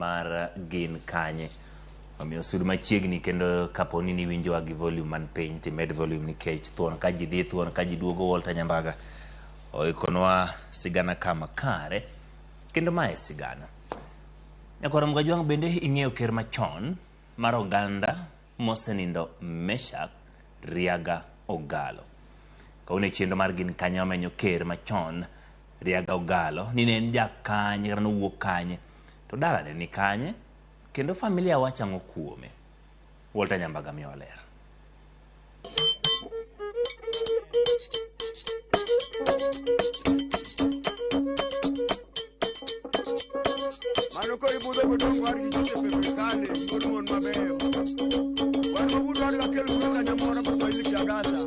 Mar gin kanye. Omiyo sud machiegni kendo kaponi ni iwinjowa gi volume man piny timed volume nikech thuon ka ji dhi thuon ka ji duogo. Walter Nyambaga oikonwa sigana kama kare kendo mae sigana. Nyakwar Mgajwang' bende ing'eyo ker machon mar oganda mosenindo Meshak Riaga Ogalo. Kawuono e chenro mar gin kanye wamenyo ker machon Riaga Ogalo ni ne en ja kanye kata nowuok kanye to dalane ni kanye kendo familia wacho ang'o kuome. Walter Nyambaga miyowa ler. Mano koro ibudho godong' war gi Joseph Ebrikale, wuod mon mabeyo. Wan wabudho war gakel wuod Kanyamora ma Swahili Kiagasa.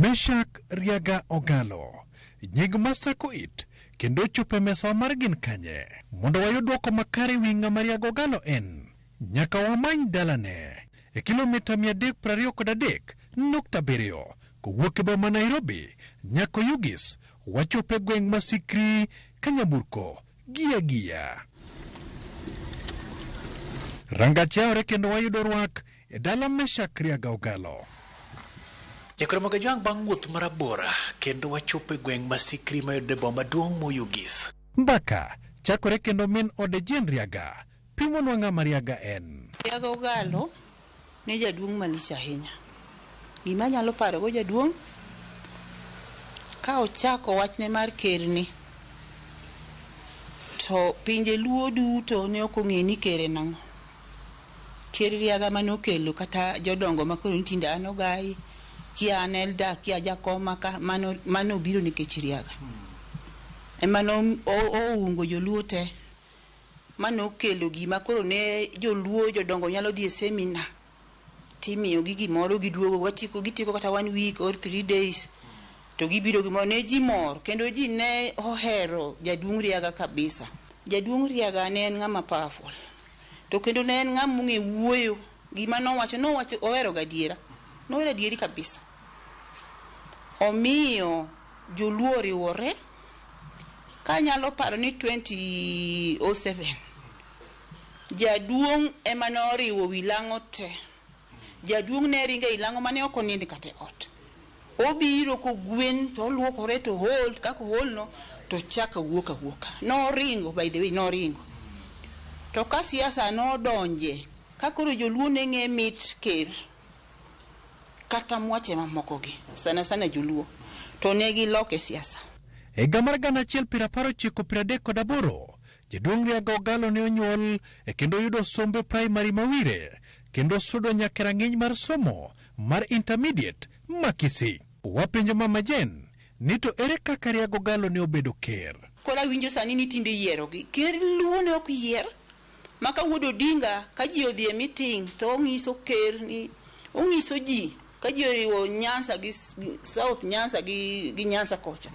Meshak Riaga Ogalo, nying masako it kendo ochopo e mesawa mar gin kanye. Mondo wayud dwoko makare e wi ng'ama Riaga Ogalo en, nyaka wamany dalane e kilomita 323.7 kowuok e boma Nairobi nyaka Oyugis, wachop e gweng' ma Sikri ka nyamburko gia gia. Rangach yawore kendo wayudo rwak e dala Meshak Riaga Ogalo. Nyakwar Magajwang' bang' wuoth marabora kendo wachopo e gweng' ma Sikri mayudore e boma maduong' Moyugis. Mbaka chakore kendo min ode Jane Riaga pimonwa ng'ama Riaga en. Riaga Ogalo ne jaduong' malich ahinya. Gima anyalo parogo jaduong' ka ochako wachne mar kerni to pinje Luo duto ne ok ong'e ni ker en ang'o. Ker Riaga mane okelo kata jodongo ma koro ni tinde an ogai, kia an elder, kia jakoma ka mano mano obiro nikech Riaga. Ema ne oungo joluo te. Mane okelo gima koro ne joluo jodongo nyalo dhi e seminar timiyogi gimoro giduogo watieko gitieko kata one week or 3 days to gibiro gimoro ne ji mor kendo ji ne ohero jaduong' Riaga kabisa. Jaduong' Riaga ne en ng'ama powerful to kendo ne en ng'ama ong'e wuoyo. Gima nowacho nowacho ohero ga adiera. Nohero adieri kabisa. Omiyo joluo oriwore kanyalo paro ni 2007 jaduong' ema noriwo wi lang'o te. Jaduong' ne ringo ei lang'o mane ok onind kata e ot. Obiro kogwen to oluokore to ool kaka ool no to chako wuok awuoka. Noringo, by the way, noringo. To ka siasa nodonje, ka koro joluo ne ng'e mit ker kata mwache mamoko gi, sana sana joluo, to ne giloke siasa. E higa mar 1998, jaduong' Riaga Ogalo ne onyuol e kendo oyudo sombe primary mawire kendo sudo nyaka e rang'iny mar somo mar intermediate ma Kisii. Wapenjo Mama Jane ni to ere kaka Riaga Ogalo ne obedo ker. Koro awinjo sani ni tinde iyiero gi. Ker Luo ne ok yier. Ma ka wuod Odinga ka ji odhi e meeting to ong'iso ker ni ong'iso ji ka ji oriwo Nyanza gi South Nyanza gi Nyanza kocha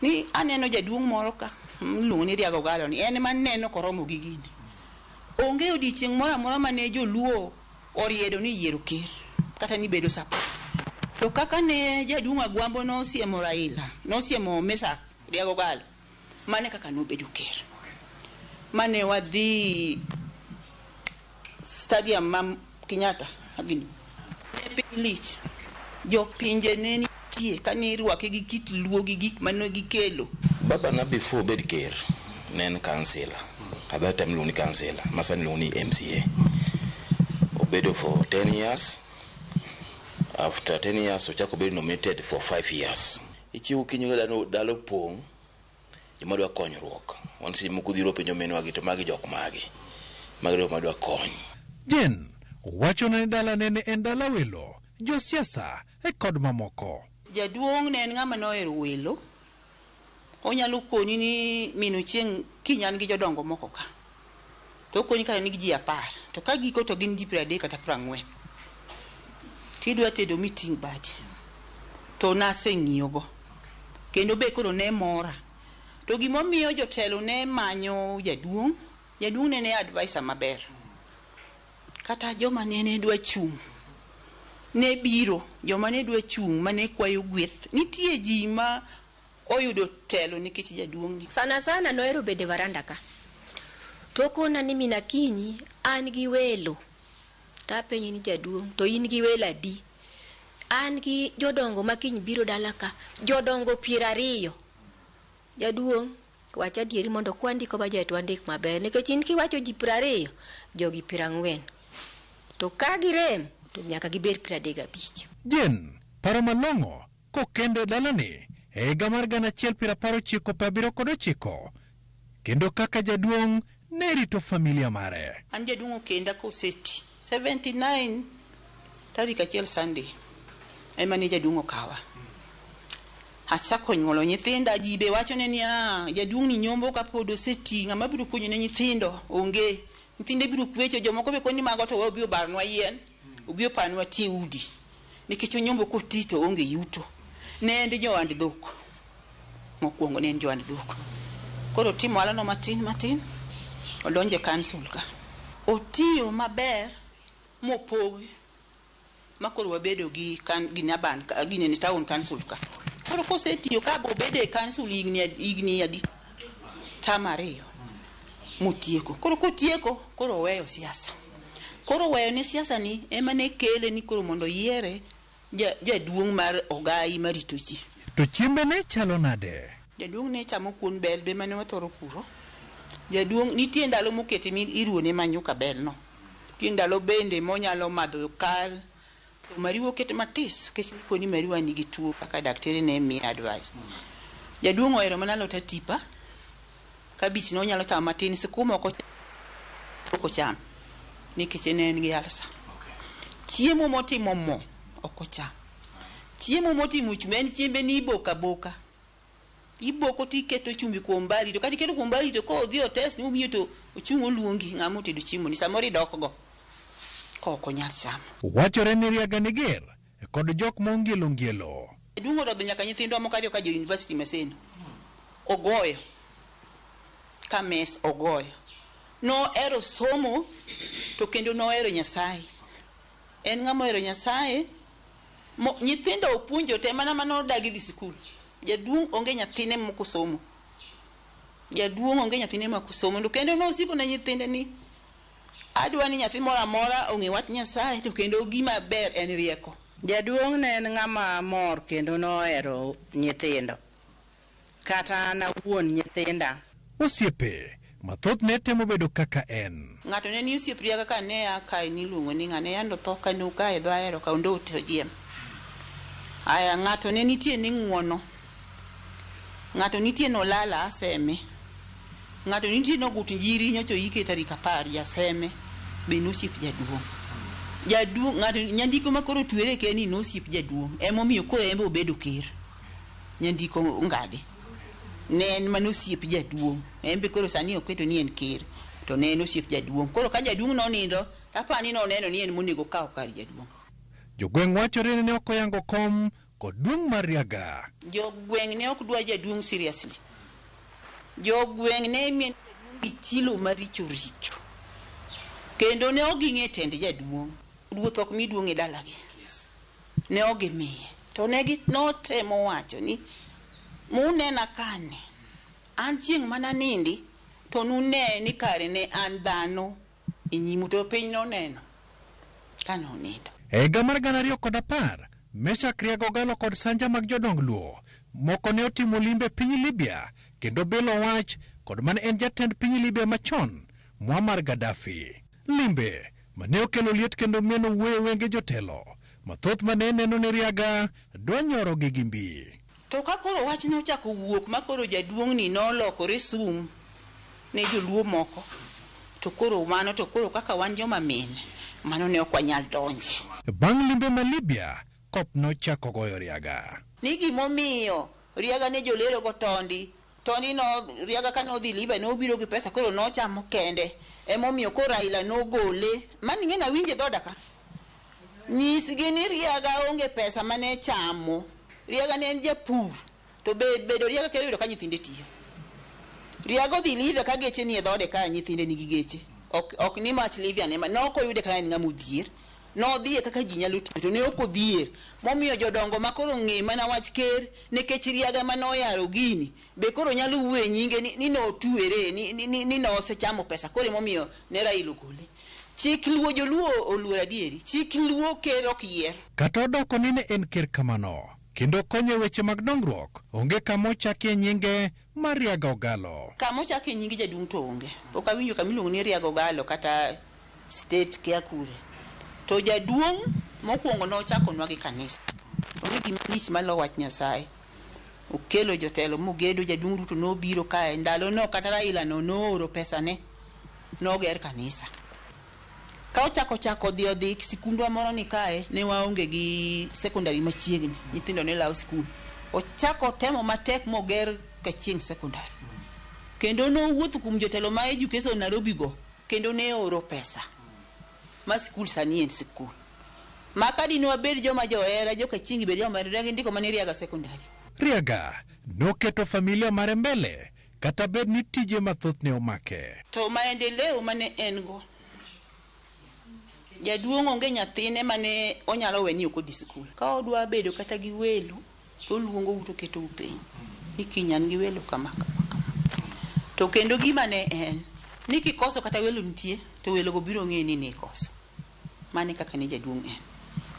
ni aneno jaduong' moro ka miluongo ni Riaga Ogalo ni en ema aneno koromo gi gini. Onge odiochieng' moro amora mane joluo oriedo ni yiero ker kata ni bedo support. To kaka ne jaduong' Agwambo nosiemo Raila, nosiemo Meshack Riaga Ogalo, mane kaka nobedo ker. Mane wadhi stadium ma Kenyatta Avenue. Ne piny lich. Jopinje ne nitie kane irwake gi kit luo gi gik mane gikelo. Baba na before obed ker ne en councillor. At that time iluongo ni councillor, ma sani iluongo ni MCA. Obedo for 10 years. After 10 years ochako obedo nominated for 5 years. Ichiwo kinyo dalo, dalo pong' joma dwa konyruok. Wan seche moko dhiro penjo minwa gi to magi jok magi. Magi jok madwa kony. Jane wachona ni dalane ne en dala welo, josiasa e kod mamoko. Jaduong' ne en ng'ama nohero welo. Onyalo koni ni min Ochieng' kiny an gi jodongo moko ka. To okoni kata ni ji 10. To ka giko to gin ji 30 kata 40. Tidwa tedo miting' badi. To naseng'iyo go. Kendo be koro ne mora. To gimomiyo jotelo ne manyo jaduong', jaduong' ne ne advisor maber. Kata joma nene dwa chung' ne biro, joma ne dwa chung' mane kwayo gweth. Nitie ji ma oyudo telo nikech jaduong' ni. Sana sana nohero bedo e varanda ka. To okona ni min Akinyi an gi welo. Tapenje ni jaduong' to in gi welo adi? An gi jodongo ma kiny biro dala ka, jodongo 20. Jaduong' wach adieri mondo kwandiko bajet wandik maber nikech in kiwacho ji 20, jogi 40. To ka girem to nyaka gibed 35. Jane paro malong'o kokende dalani e higa mar 1999 kendo kaka jaduong' ne rito familia mare. An jaduong' okenda koseti 79 tarik 1 Sunday ema ne jaduong' okawa. Achako nyuolo nyithinda, ji be wachone ni jaduong' ni nyombo kapod oseti, ng'ama biro puonjo ne nyithindo onge. Nyithinde biro kwecho, jomoko be koni mago to we obi obarnwa yien, obi opanwa tie udi. Nikech onyombo koti to onge yuto. Ne en johand dhok. Mokwongo ne en johand dhok. Koro otimo ohala no matin matin, odonjo e council ka. Otiyo maber mopogi ma koro wabedo gi gine town council ka. Koro kosetiyo ka bobedo e council higni adi? Tam 2 motieko. Koro kotieko koro oweyo siasa. Koro oweyo ne siasa ni ema ne kele ni koro mondo yiere jaduong' mar ogai marito ji. To chiembe ne chalo nade? Jaduong' ne chamo kuon bel be mane wathoro puro. Jaduong' nitie ndalo mokete mi iruone manyuka bel no. Nitie ndalo bende monyalo madho kal. To mariwa oket matis nikech koni mariwa nigi tuo kaka daktari ne miye advice. Jaduong' ohero mana alot atipa. Kabich no onyalo chamo matin, sukuma ok ocham nikech ne en gi ulcer. Chiemo motimo mo ok ocham. Chiemo motimo chumbi en chiembe ni iboko aboka. Iboko tiketo chumbi kuom bari to kata iketo kuom bari to kodhi o test ni omiyo to ochung' oluongi ng'ama otedo chiemo ni samoro idok go. Ka ok onyal chamo. Wachore ni Riaga ne ger kod jok mongielo ngielo. Jaduong' orodho nyaka nyithindwa moko ariyo ka jo university Maseno. Ogoyo. Ka mes ogoyo. Nohero somo to kendo nohero Nyasaye. En ng'ama ohero Nyasaye. Nyithindo opuonjo te mana mane odagi dhi sikul. Jaduong' onge nyathine moko somo. Jaduong' onge nyathine moko somo. To kendo nosiko ne nyithinde ni adwa ni nyathi moro amora ong'e wach Nyasaye to kendo gima ber en rieko. Jaduong' ne en ng'ama mor kendo nohero nyithindo. Kata an awuon nyithinda. Osiepe mathoth ne temo bedo kaka en. Ng'ato ne ni osiep Riaga ka ne a kae niluongo ni ng'ane yando tho ka ne kae dho ahero ka ondo to jiem. Aya ng'ato ne nitie ni ng'uono. Ng'ato nitie nolala aseme. Ng'ato nitie nogut njiri nyocha oike tarik 10 jaseme be nosiep jaduong'. Jaduong' ng'ato nyandiko ma koro twere keni nosiep jaduong'. Emomiyo koro en be obedo ker. Nyandiko ngade. Ne en mane osiep jaduong'. En be koro sani oketo ni en ker. To ne en osiep jaduong'. Koro ka jaduong' nonindo, apani noneno ni en monego kaw kar jaduong'. Jogweng' wachore ni ne ok oyango kom kod duong' mar Riaga. Jogweng' ne ok dwa jaduong' seriously. Jogweng' ne miyo jaduong' gi chilo maricho richo. Kendo ne ok ging'e tend jaduong'. Ruoth ok mi duong' e dalagi. Ne ok gimiye. To ne gi notemo wacho ni munena kane. An chieng' mana nindi to nune ni kare ne an dhano e nyimu to piny noneno ka nonindo. E higa mar 2010, Meshak Riaga Ogalo kod sanja mag jodong Luo moko ne otimo limbe piny Libya kendo bilo wach kod mane en jatend piny Libya machon Muammar Gaddafi. Limbe mane okelo liet kendo mieno wuoyo wenge jotelo mathoth mane neno ni Riaga dwa nyoro gi gimbi. To ka koro wach ne ochako wuok ma koro jaduong' ni nolokore sum ne joluo moko to koro mano to koro kaka wan joma mine mano ne ok wanyal donje. Bang' limbe ma Libya, koth nochako goyo Riaga. Ni gimomiyo Riaga ne jolero go tondi, tondi no Riaga ka nodhi Libya nobiro gi pesa koro nochamo kende. Emomiyo koro Raila nogole. Mani ng'e nawinje dhoda ka. Nyisgi ni Riaga onge pesa mane chamo. Riaga ne en japur. To bedo Riaga kelo yudo ka nyithinde tiyo. Riaga odhi Libya ka geche nie dhode ka nyithinde nigi geche. Ok ni mach Libya ne ma nokoyude ka en ng'ama odhier. Nodhiye kaka ji nyalo tiyo to ne ok odhier. Momiyo jodongo ma koro ng'e mana wach ker nikech Riaga manoyaro gini be koro nyalo wuoyo e nyinge ni notwere ni nosechamo pesa koro emomiyo ne Raila ogole. Chik Luo joluo oluor adieri. Chik Luo ker ok yier. Kata odoko ni ne en ker kamano, kendo konyo e weche mag dongruok, onge kama ochakie nyinge mar Riaga Ogalo. Kama ochakie nying jaduong' to onge. Pok awinjo kama iluongo ni Riaga Ogalo kata state kia kure. To jaduong' mokwongo nochakonwa gi kanisa. Onge gima lich malo wach Nyasaye. Okelo jotelo mogedo, jaduong' Ruto nobiro kae. Ndalono kata Raila no nooro pesane noger kanisa. Ka ochako chako dhi odhi sikundwa moro ni kae ne waonge gi secondary machiegni, nyithindo ne lawo sikul. Ochako temo matek moger Kachieng' secondary. Kendo nowuotho kuom jotelo ma education Nairobi go kendo ne oro pesa ma sikul sani en sikul. Ma ka dine wabed joma johera, jo Kachieng' bed joma hera, gindiko mana Riaga secondary. Riaga noketo familia mare mbele kata bed ni tije mathoth ne omake. To maendeleo mane en go, jaduong' onge nyathine mane onyalo we ni ok odhi sikul. Ka odwa bedo kata gi welo, to oluongou to oketou piny. Ni kiny an gi welo kama kama kama. To kendo gima ne en, ni kikoso kata welo nitie, to welogo biro ng'e ni nikoso. Mane kaka ne jaduong' en.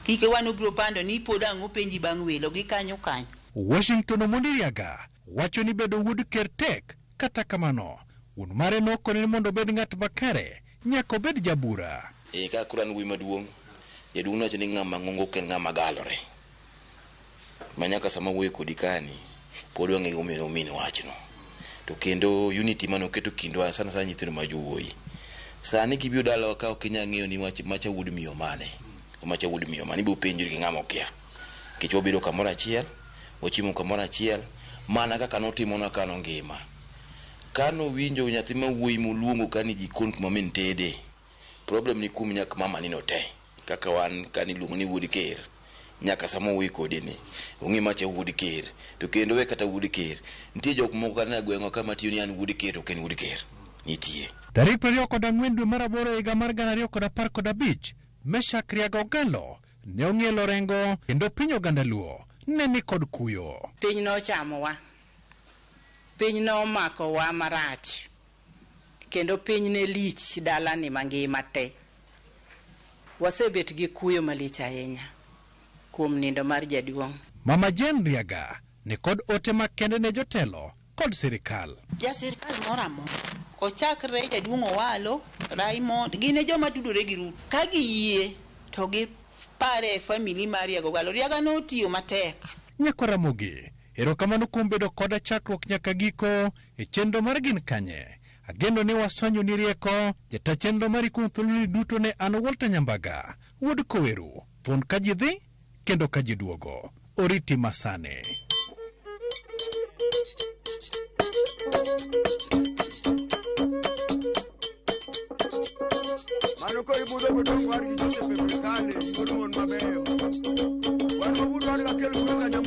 Kike wan obiro pando ni pod ang' openji bang' welo gi kanyo kanyo. Washington Omondi Riaga wacho ni bedo wuod ker tek, kata kamano, wuon mare nokone ni mondo obed ng'at makare, nyaka obed jabura. Ka koro an wuoyi maduong', jaduong' nowacho ni ng'ama ng'ongo ok en ng'ama galore. Ma nyaka sama wuoyo kodi kani, pod wang'e gimomiyo nomin wachno. To kendo unity mane oketo kindwa sana sana nyithindo ma jowuoyi. Sani gibiro dalawa ka ok inyal ng'eyo ni macha wuod miyo mane, macha wuod miyo mane, ibiro penjori gi ng'ama okia. Nikech wabedo kamoro achiel, wachiemo kamoro achiel, mana kaka notimonwa ka nongima. Kanowinjo nyathi ma wuoyi moluongo ka ni jikon kuma min tede, problem ni kuom nyak mama ni no te. Kaka wan ka niluongo ni wuod ker, nyaka sama owuoyo kodi ni, ong'e macha wuod ker. To kendo we kata wuod ker, nitie jok moko kata e gweng'wa ka matiyo ni an wuod ker to ok en wuod ker. Nitie. Tarik 24 dwe mar aboro higa mar 2015, Meshak Riaga Ogalo ne ong'ielo orengo kendo piny oganda Luo ne ni kod kuyo. Piny nochamowa. Piny nomakowa marach. Kendo piny ne lich dalani mangima te. Wasebet gi kuyo malich ahinya kuom nindo mar jaduong'. Mama Jane Riaga ni kod ote makende ne jotelo kod sirikal. Ja sirikal moro amora, ochakre jaduong' Owalo, Raymond, gin e joma tudore gi Ruto. Ka giyie to gipare e family mar Riaga Ogalo. Riaga notiyo matek. Nyakwa Ramogi, erokamano kuom bedo koda chakruok nyaka giko e chenro mar Gin Kanye. Ageno ni wasonyo ni rieko, jata chenro mari kuom thuoloni duto ne an Walter Nyambaga, wuod Koweru, thuon ka ji dhi, kendo ka ji duogo. Oriti masani. Mano koro ibudho godong' war gi Joseph Epekale, wuod mon mabeyo. Wan wabudho war gi Akel Kuro ka Nyamoro.